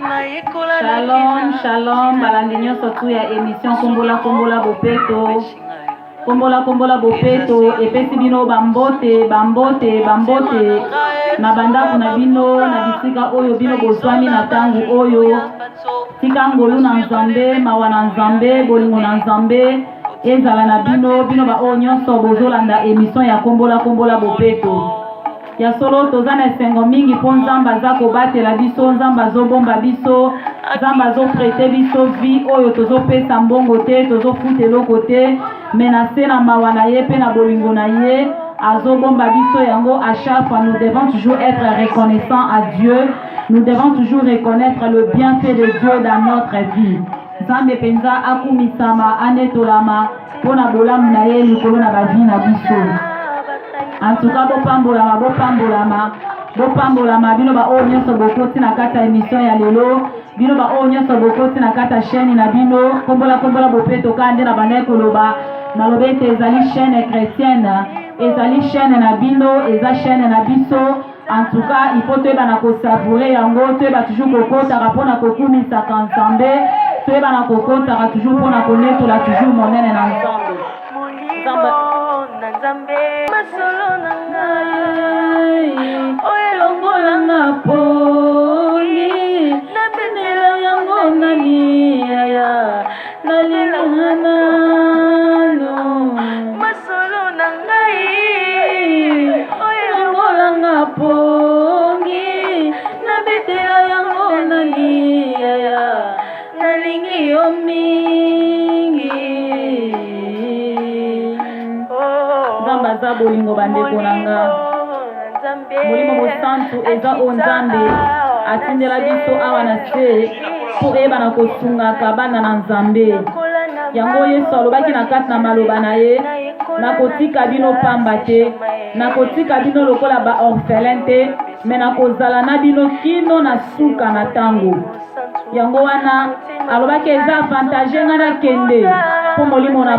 Shalom, shalom, balandi nyonso tu ya émission Kombola Kombola Bopeto. Kombola Kombola Bopeto epesi bino bambote, bambote, bambote na bandako na bino na bisika oyo bino bozwami na ntango oyo. Tika ngolu na Nzambe, mawa na Nzambe, bolingo na Nzambe ezala na bino, bino baoyo nyonso bozolanda émission ya Kombola Kombola Bopeto. Ya solo toza na esengo mingi mpo Nzambe aza kobatela biso, Nzambe azobomba biso, Nzambe azoprete biso vie oyo tozopesa mbongo te, tozofuta eloko te, me na se na mawa na ye mpe na bolingo na ye azobomba biso yango. À chaque fois, nous devons toujours être reconnaissants à Dieu, nous devons toujours reconnaître le bienfait de Dieu dans notre vie. Nzambe mpenza akumisama, anetolama mpo na bolamu na ye likolo na bavie na biso. En tout cas, bopambolama, bopambolama, bopambolama bino baoyo nyonso bokoti na kati ya émission ya lelo, bino baoyo nyonso bokoti na kati ya chaîne na bino Kombola Kombola Bopeto. Kaka nde na bandaki koloba, nalobi ete ezali chaîne chrétienne, ezali chaîne na bino, eza chaîne na biso. En tout cas, il faut toyeba na kosavourer yango, toyeba toujours kokotaka mpona kokumisaka Nzambe, toyeba na kokotaka toujours mpona konetola toujours monene na Nzambe. Molimo na Nzambe, masolo na ngai oyo elongolanga pongi, nabendela yango nani yaya, nalinga nano. Masolo na ngai oyo elongolanga pongi, nabetela yango nani yaya, nalingi yo mingi. Nzambe aza bolingo, bandeko na nga. Molimo Mosantu eza oyo Nzambe atindela biso awa na se mpo eyebana kosungaka bana na Nzambe. Yango Yesu alobaki na kati na maloba na ye: "Nakotika bino pamba te, nakotika bino lokola baorphelin te, me nakozala na bino kino na suka na ntango." Yango wana alobaki: "Eza avantage ngai nakende mpo molimo na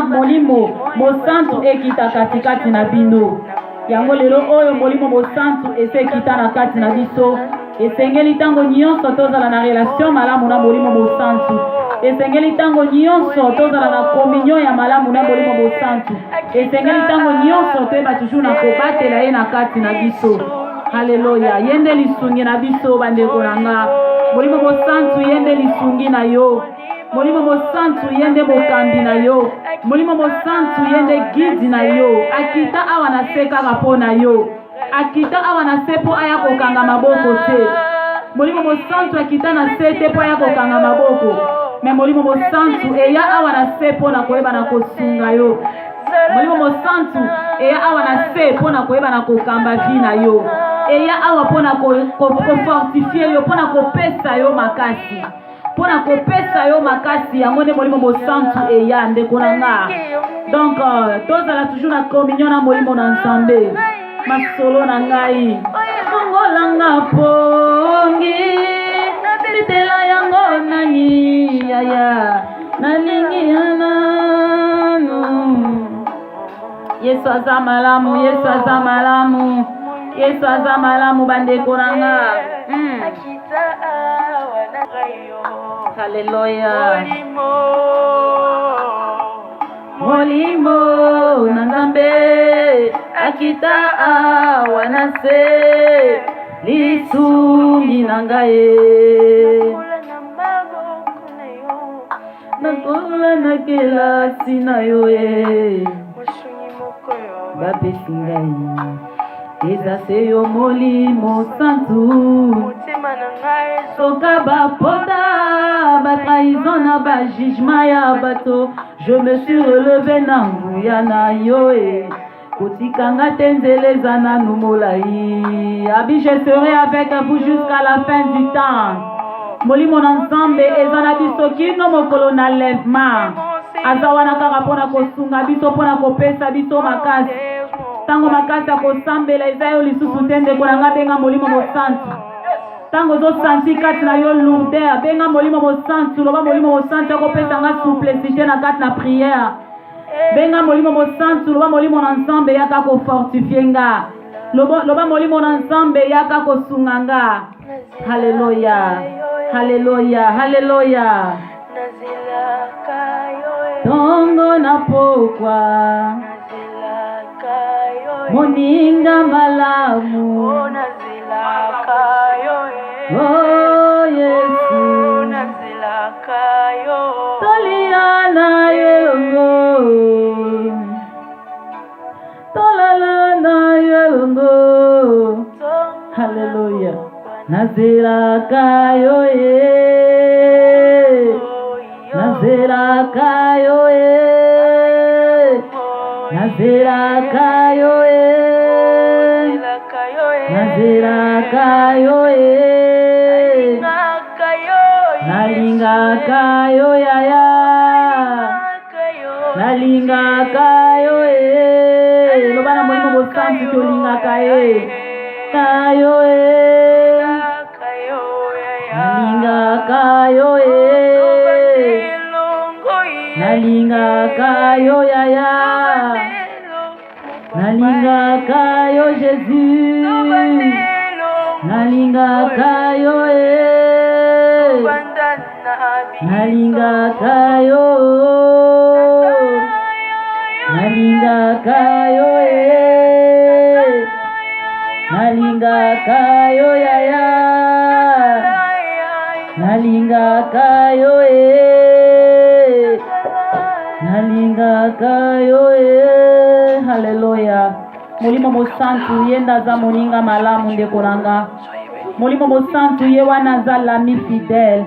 Molimo Mosantu ekita katikati na bino." Yango lelo oyo Molimo Mosantu esi ekita na kati na biso. Esengeli ntango nyonso tozala na relation malamu na Molimo Mosantu. Esengeli ntango nyonso tozala na communion ya malamu na Molimo Mosantu. Esengeli ntango nyonso toyeba toujours na kobatela ye na kati na biso. Halleluya! Ye nde lisungi na biso, bandeko na nga. Molimo Mosantu ye nde lisungi na yo. Molimo Mosantu ye nde mokambi na yo. Molimo Mosantu ye nde guide na yo. Akita awa na se kaka mpo na yo. Akita awa na se mpo aya kokanga maboko te. Molimo Mosantu akita na se te mpo aya kokanga maboko, me Molimo Mosantu eya awa na se mpo na koyeba na kosunga yo. Molimo Mosantu eya awa na se mpo na koyeba na kokamba vie na yo. Eya awa mpo na kofortifier yo, mpo na kopesa yo makasi, mpo na kopesa yo makasi. Yango nde Molimo Mosantu eya, ndeko na nga. Donc tozala toujours na communion na Molimo na Nzambe. Masolo na ngai ongolanga pongi, nabetela yango nani yaya, nalingi ya nanu. Yesu aza malamu, Yesu aza malamu, Yesu aza malamu, bandeko na nga. Akita awa na ngai yo. Halleluya! Molimo. Molimo na Nzambe akita awa na se, lisungi na ngai. Nakola na maboko na yo. Nakola na kelasi na yo e. Mosungi moko yo. Bapesi ngai eza se yo, Molimo Santu. Motema na ngai. Soka bapota, batrahison na bajugement ya bato, je me suis relevé na nguya na yo e. Kotikanga te, nzela eza nanu molai. Abi je serai avec vous jusqu'à la fin du temps. Molimo na Nzambe eza na biso kino mokolo na enlèvement. Aza wana kaka mpona kosunga biso, mpona kopesa biso makasi. Ntango makasi ya kosambela eza yo lisusu te, ndeko na nga, benga Molimo Mosantu. Ntango ozosentir kati na yo lourdeur, benga Molimo Mosantu, loba: "Molimo Mosantu akopesa nga simplicité na kati na prière." Benga Molimo Mosantu, loba: "Molimo na Nzambe, yaka kofortifier nga." Loba: "Molimo na Nzambe, yaka kosunga nga." Halleluya! Haleluya, haleluya. Tongo na pokwa moninga malamu oh Yesu tolia na elongo tolala na elongo haleluya nazelaka yo ye nazelaka yo ye nazelaka yo ye nazelaka yo ye nalingaka yo yaya nalingaka yo e loba na molimo mosantu tolingaka ye na yo e nalingaka yo e nalingaka yo yaya nalingaka yo jésus nalingaka yo e nalingaka yo nalingaka yo e nalingaka yo yaya nalingaka yo e nalingaka yo e haleluya molimo mosantu ye nde aza moninga malamu ndeko na nga Molimo Mosantu ye wana aza l'ami fidèle.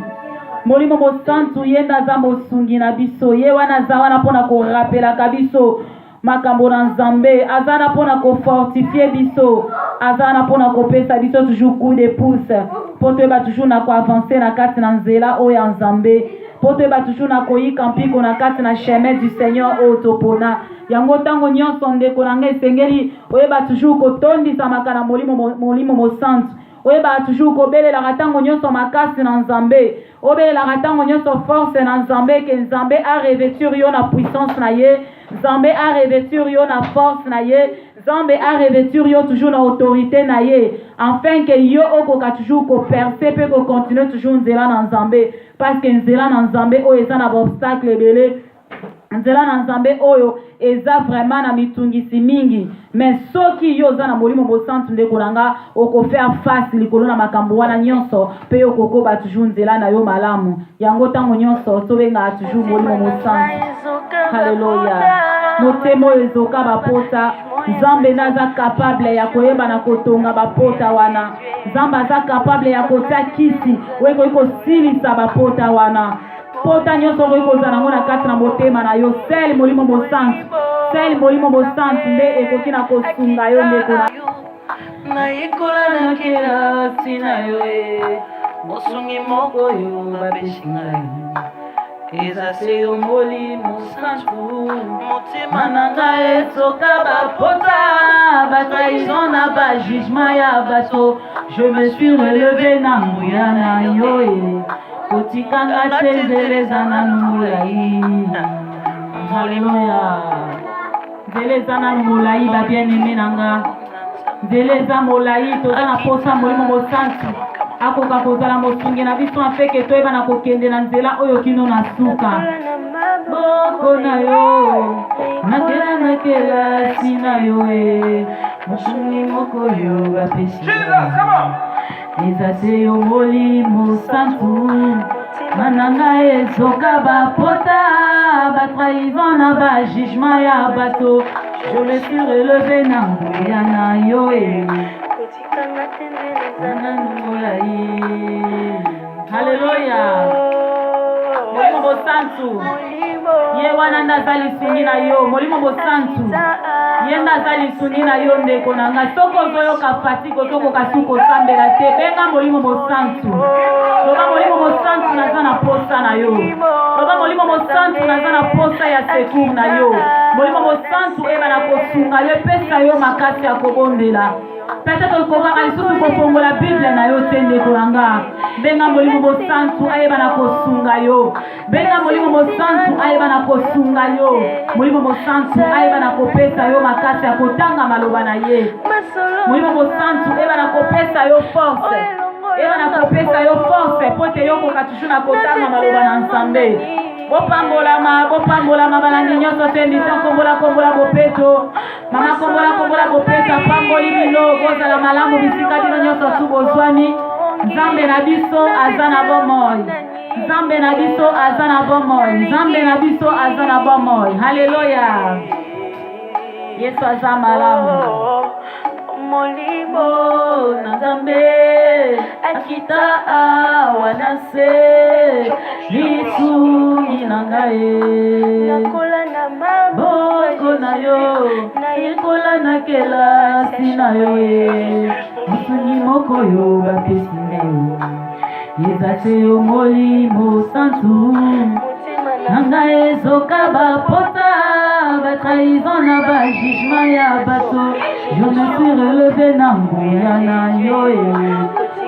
Molimo Mosantu ye nde aza mosungi na biso, ye wana aza wana mpo na korapelaka biso makambo na Nzambe, aza wana mpo na kofortifie biso, aza wana mpo na kopesa biso toujours coup de pouce mpo toyeba toujours na koavanse na kati na nzela oyo ya Nzambe, mpo toyeba toujours na koyika mpiko na kati na chemin du Seigneur oyo topona. Yango ntango nyonso ndeko na ngai esengeli Oyeba toujours kotondisamaka na molimo molimo mosantu. Oyebaka toujours kobelelaka ntango nyonso makasi na Nzambe. Obelelaka ntango nyonso force na Nzambe ke Nzambe a revêtir yo na puissance na ye. Nzambe a revêtir yo na force na ye. Nzambe a revêtir yo toujours na autorité na ye. Afin que yo okoka toujours ko percer pe ko continuer toujours nzela na Nzambe. Parce que nzela na Nzambe oyo eza na ba obstacle ebele. Nzela na Nzambe oyo eza vraiment na mitungisi mingi mais soki yo oza na molimo mosantu ndeko na nga oko faire face likolo na makambo wana nyonso pe yo okokoba toujours nzela na yo malamu yango ntango nyonso tobengaka toujours molimo mosantu haleluya motema oyo ezoka bapota nzambe nde aza capable ya koyeba na kotonga bapota wana nzambe aza capable ya kotia kisi oyo ekoki kosilisa bapota wana Pota nyonso okoki kozala yango na kati na motema na yo, sel Molimo Mosantu, sel Molimo Mosantu nde ekoki na kosunga yo ndeko na nayekola na kelasi na yo e mosungi moko oyo bapesi ngai eza se yo molimo santu motema na ngai esoka bapota batrahison na bajugement ya bato je me suis relevé na nguya na yo e Kotika nga te nzela eza nanu molai. Haleluya. Nzela eza nanu molai ba bien aime na nga. Nzela eza molai toza na posa molimo mosantu akoka kozala mosungi na biso afeke toyeba na kokende na nzela oyo kino na suka. Boko na yo nakela na kelasi na yo e mosungi moko yo bapesi. Eza te yo molimo santu mana ngai ezoka bapota batrahison na bajugement ya bato je me suis relevé na nguya na yo e nanu molai haleluya molimo bosantu ye wana nde aza lisungi na yo molimo bosantu ye nde aza lisungi na yo ndeko na ngai soki ozoyoka fatigue ozokoka su kosambela te benga molimo mosantu loba molimo mosantu naza na posa na yo loba molimo mosantu naza na posa ya secours na yo molimo mosantu eyeba na kosunga yo epesa yo makasi ya kobondela Peut-être okokaka lisusu kofongola Bible na yo te ndeko na nga. Benga Molimo Mosantu ayeba na kosunga yo. Benga Molimo Mosantu ayeba na kosunga yo. Molimo Mosantu ayeba na kopesa yo makasi ya kotanga maloba na ye. Molimo Mosantu eyeba na kopesa yo force. Eyeba na kopesa yo force. mpo te yo okoka toujours na kotanga maloba na Nzambe. Bopambolama, bopambolama balandi nyonso te emission Kombola Kombola Bopeto. Mama Kombola Kombola Bopeto apamboli bino, bozala malamu bisika bino nyonso tu bozwami. Nzambe na biso aza na bomoi. Nzambe na biso aza na bomoi. Nzambe na biso aza na bomoi. Haleluya. Yesu aza malamu. Molimo na Nzambe akita awa na se lisungi na ngai nakola na maboko na yo nayekola na kelasi na yo ye mosungi moko yo bapesi ngai eza te yo Molimo Santu na ngai ezoka bapota batrahison na bajugement ya bato. Je me suis relevé na nguya na yo ye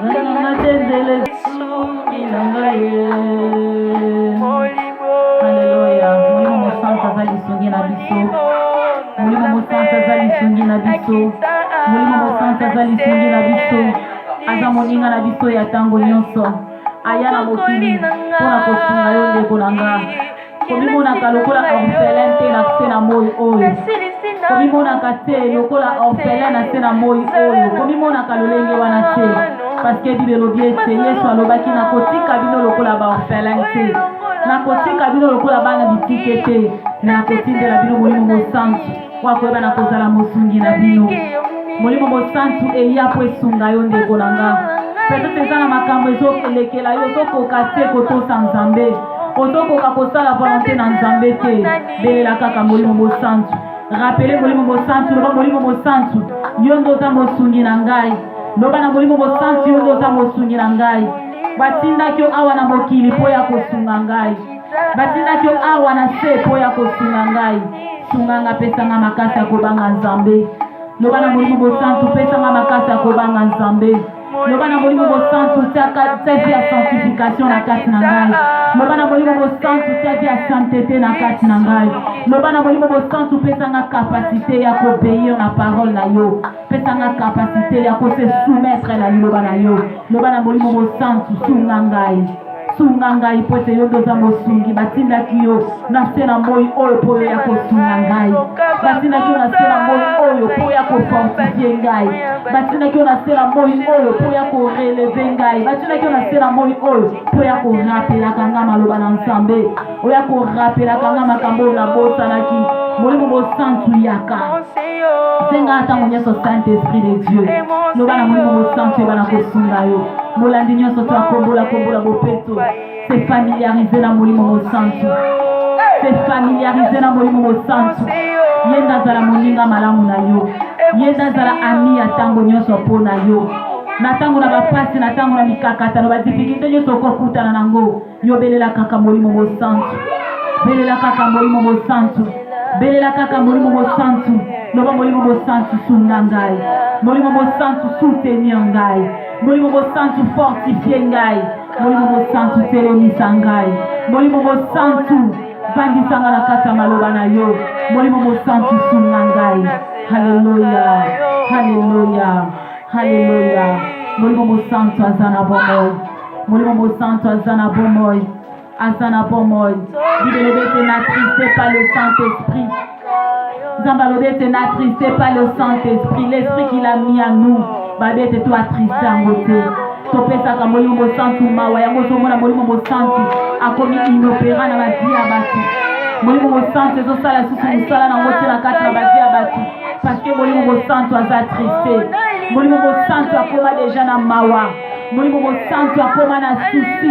nanga tenzele sungi na ngai ye. Alleluya. Molimo Mosantu aza lisungi na biso. Molimo Mosantu aza lisungi na biso. Molimo Mosantu aza lisungi na biso. Aza moninga na biso ya ntango nyonso. Aya na mokili mpo na kosunga yo ndeko na nga. Komimonaka lokola orphelin te na se na moi oyo. Komimonaka te lokola orphelin na se na moi oyo. Komimonaka lolenge wana te. Parce que Bible elobi ete Yesu alobaki nakotika bino lokola ba orphelin te. Nakotika bino lokola bana bitike te. Me nakotindela bino Molimo Mosantu oyo akoyeba na kozala mosungi na bino. Molimo Mosantu eya mpo esunga yo ndeko na nga. Peut-être eza na makambo ezokelekela yo, ozokoka te kotosa Nzambe, ozokoka kosala volonté na Nzambe te. Belela kaka Molimo Mosantu. Rapele Molimo Mosantu, loba Molimo Mosantu, yo nde oza mosungi na ngai. Loba na Molimo Mosantu, yo nde oza mosungi na ngai. Batindaki yo awa na mokili mpo ya kosunga ngai. Batindaki yo awa na se mpo ya kosunga ngai. Sunga nga, pesa nga makasi ya kobanga Nzambe. Loba na Molimo Mosantu, pesa nga makasi ya kobanga Nzambe. Loba na Molimo Mosantu, tia vie ya sanctification na kati na ngai. Loba na Molimo Mosantu, tia vie ya sainteté na kati na ngai. Loba na Molimo Mosantu, pesa nga capacité ya koobéir na parole na yo. Pesa nga capacité ya kose soumettre na liloba na yo. Loba na Molimo Mosantu, sunga ngai. Sunga ngai mpo ete yo nde oza mosungi. Batindaki yo na se na moi oyo mpo oyo ya kosunga ngai. Batindaki yo na se na moi oyo mpo ya kofortifie ngai. Batindaki yo na se na moi oyo mpo ya koreleve ngai. Batindaki yo na se na moi oyo mpo ya korapelaka ngai maloba na Nzambe, oyo ya korapelaka ngai makambo oyo nabosanaki. Molimo Mosantu, yaka. Senga ntango nyonso Saint Esprit de Dieu. Loba na Molimo Mosantu eba na kosunga yo. Molandi nyonso to akombola kombola bopeto, se familiariser na Molimo Mosantu, se familiariser na Molimo Mosantu. Ye nde azala moninga malamu na yo, ye nde azala ami ya ntango nyonso mpo na yo, na ntango na bapasi, na ntango na mikakatano, badifficulté nyonso okokutana nango. Yo belela kaka Molimo Mosantu, belela kaka Molimo Mosantu, belela kaka Molimo Mosantu. Loba Molimo Mosantu, sunga ngai. Molimo Mosantu, soutenir ngai. Molimo Mosantu, fortifie ngai. Molimo Mosantu, telemisa ngai. Molimo Mosantu, vandisa ngai na kati ya maloba na yo. Molimo Mosantu, sunga ngai. Haleluya, haleluya, haleluya. Molimo Mosantu aza na bomoi. Molimo Mosantu aza na bomoi, aza na bomoi. Bible elobi ete n'attristez pas le Saint-Esprit. Nzambe alobi ete n'attristez pas le Saint-Esprit, l'esprit qu'il a mis à nous. Babi ete to attriste yango te. Topesaka Molimo Mosantu mawa, yango ozomona Molimo Mosantu akomi inopérant na bavie ya bato. Molimo Mosantu ezosala susu mosala nango te na kati na bavie ya bato, parce que Molimo Mosantu aza triste. Molimo Mosantu akoma deja na mawa. Molimo Mosantu akoma na souci,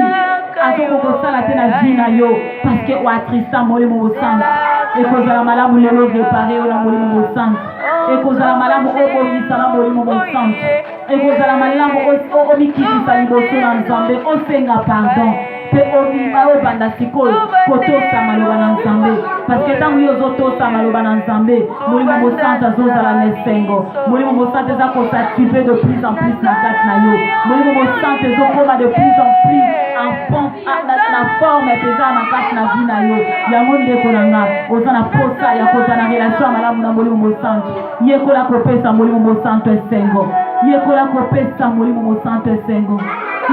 azokoka kosala te na vie na yo parce que oatrista Molimo Mosantu. Ekozala malamu lelo repare yo na Molimo Mosantu. Ekozala malamu obongisa na Molimo Mosantu. Ekozala malamu omikitisa liboso na Nzambe, osenga pardon mpe obanda sikoyo kotosa maloba na Nzambe, parce que ntango yo ozotosa maloba na Nzambe, Molimo Mosantu azozala na esengo. Molimo Mosantu eza kos'active de plus en plus na kati na yo. Molimo Mosantu ezokoma de plus en plus en na forme mpenza ya makasi na vie na yo. Yango ndeko na nga, oza na posa ya kozala na relation ya malamu na Molimo Mosantu, yekola kopesa Molimo Mosantu esengo. Yekola kopesa Molimo Mosantu esengo.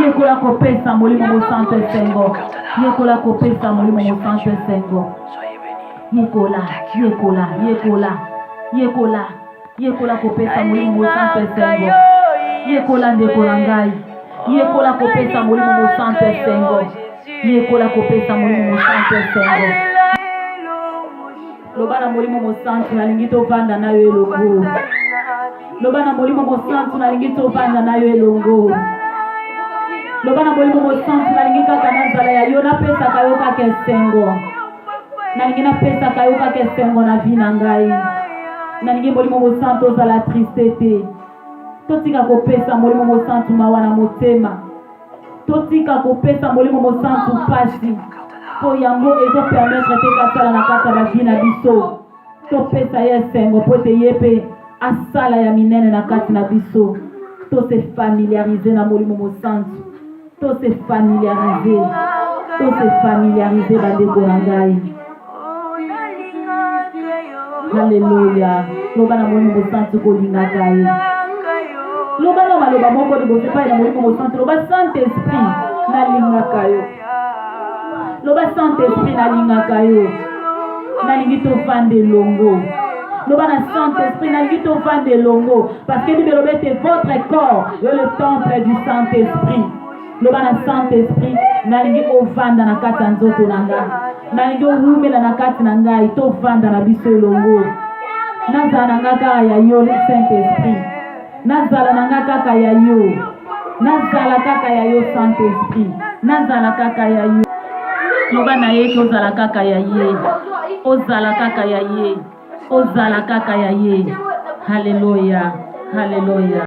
Yekola kopesa Molimo Mosantu esengo. Yekola kopesa Molimo Mosantu esengo. Yekola, yekola, yekola, yekola, yekola kopesa Molimo Mosantu esengo. Yekola ndeko na ngai. Yekola kopesa Molimo Mosantu esengo. Yekola kopesa Molimo Mosantu esengo. Loba na Molimo Mosantu, nalingi tovanda na yo elongo. Loba na Molimo Mosantu, nalingi tovanda na yo elongo. Loba na Molimo Mosantu, nalingi kaka nazala ya yo, napesaka yo kaka esengo. Nalingi napesaka yo kaka esengo na vie na ngai. Nalingi Molimo Mosantu ozala triste te. Totika kopesa Molimo Mosantu mawa na motema. Totika kopesa Molimo Mosantu mpasi, mpo yango ezopermettre te kasala na kati ya bavi na biso. Topesa ye esengo mpo ete ye mpe asala ya minene na kati na biso. Tose familiarize na Molimo Mosantu, tose familiarize, tose familiarize bandeko na ngai. Haleluya! Loba na Molimo Mosantu kolingaka ye. Loba na maloba moko liboso epai na Molimo Mosantu. Loba Saint Esprit, nalingaka yo. Loba Saint Esprit, nalingaka yo. Nalingi tovanda elongo. Loba na Saint Esprit, nalingi tovanda elongo. Parce que Bible elobi ete votre corps est le temple du Saint Esprit. Loba na Saint Esprit, nalingi ovanda na kati ya nzoto na ngai, nalingi owumela na kati na ngai, tovanda na biso elongo. Nazala na ngai kaka ya yo Saint Esprit, nazala na ngai kaka ya yo, nazala kaka ya yo Saint Esprit, nazala kaka ya yo. Loba na ye ozala kaka ya ye, ozala kaka ya ye, ozala kaka ya ye. Haleluya, haleluya.